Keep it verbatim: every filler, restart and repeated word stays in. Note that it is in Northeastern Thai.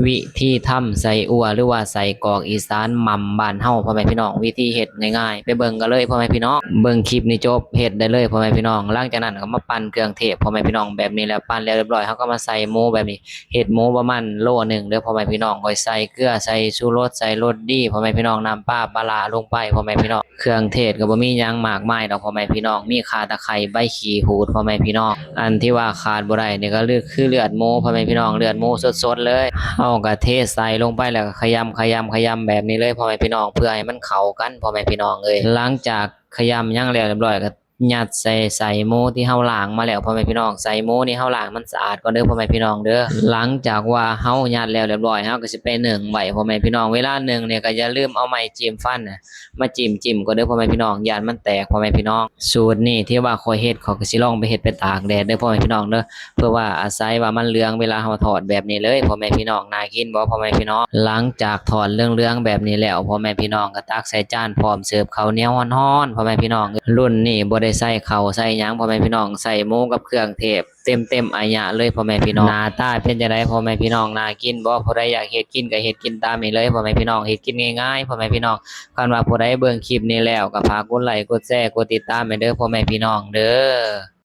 วิธีทำไส้อั่วหรือว่าไส้กรอกอีสานหม่ำบ้านเฮา พ่อแม่พี่น้อง วิธีเฮ็ดง่ายๆ ไปเบิ่งกันเลยพ่อแม่พี่น้อง เบิ่งคลิปนี้จบเฮ็ดได้เลยพ่อแม่พี่น้อง หลังจากนั้นก็มาปั่นเครื่องเทศพ่อแม่พี่น้อง แบบนี้แล้วปั่นแล้วเรียบร้อย เฮาก็มาใส่หมูแบบนี้ เฮ็ดหมูประมาณโลหนึ่งเด้อพ่อแม่พี่น้อง ค่อยใส่เกลือ ใส่ชูรส ใส่รสดีพ่อแม่พี่น้อง น้ำปลา ปลาร้าลงไปพ่อแม่พี่น้อง เครื่องเทศก็บ่มีหยังมากมายดอกพ่อแม่พี่น้อง มีข่าตะไคร้ ใบขี้หูดพ่อแม่พี่น้อง อันที่ว่าขาดบ่ได้นี่ก็คือเลือดหมูพ่อแม่พี่น้อง เลือดหมูสดๆเลย เฮาก็เทใส่ลงไปแล้วก็ขยำ ขยำ ขยำแบบนี้เลยพ่อแม่พี่น้อง เพื่อให้มันเข้ากันพ่อแม่พี่น้องเอ้ย หลังจากขยำหยังแล้วเรียบร้อยก็ยัดใส่ไส้หมูที่เฮาล้างมาแล้วพ่อแม่พี่น้อง ไส้หมูนี่เฮาล้างมันสะอาดก่อนเด้อพ่อแม่พี่น้องเด้อ หลังจากว่าเฮายัดแล้วเรียบร้อย เฮาก็สิไปนึ่งไว้พ่อแม่พี่น้อง เวลานึ่งเนี่ยก็อย่าลืมเอาไม้จิ้มฟันน่ะ มาจิ้มๆก่อนเด้อพ่อแม่พี่น้อง ย้านมันแตกพ่อแม่พี่น้อง สูตรนี้ที่ว่าข้อยเฮ็ด ข้อยก็สิลองไปเฮ็ดไปตากแดดเด้อพ่อแม่พี่น้องเด้อ เพื่อว่าอาศัยว่ามันเหลืองเวลาเฮาทอดแบบนี้เลยพ่อแม่พี่น้อง น่ากินบ่พ่อแม่พี่น้อง หลังจากทอดเหลืองๆแบบนี้แล้วพ่อแม่พี่น้องก็ตักใส่จานพร้อมเสิร์ฟข้าวเหนียวฮ้อนๆพ่อแม่พี่น้อง รุ่นนี้บ่ได้ใส่ข้าวใส่หยังพ่อแม่พี่น้อง ใส่หมูกับเครื่องเทศเต็มๆอะยะเลยพ่อแม่พี่น้อง หน้าตาเป็นจั่งใดพ่อแม่พี่น้อง น่ากินบ่ ผู้ใดอยากเฮ็ดกินก็เฮ็ดกินตามนี้เลยพ่อแม่พี่น้อง เฮ็ดกินง่ายๆพ่อแม่พี่น้อง คันว่าผู้ใดเบิ่งคลิปนี้แล้วก็ฝากกดไลค์ กดแชร์ กดติดตามให้เด้อพ่อแม่พี่น้องเด้อ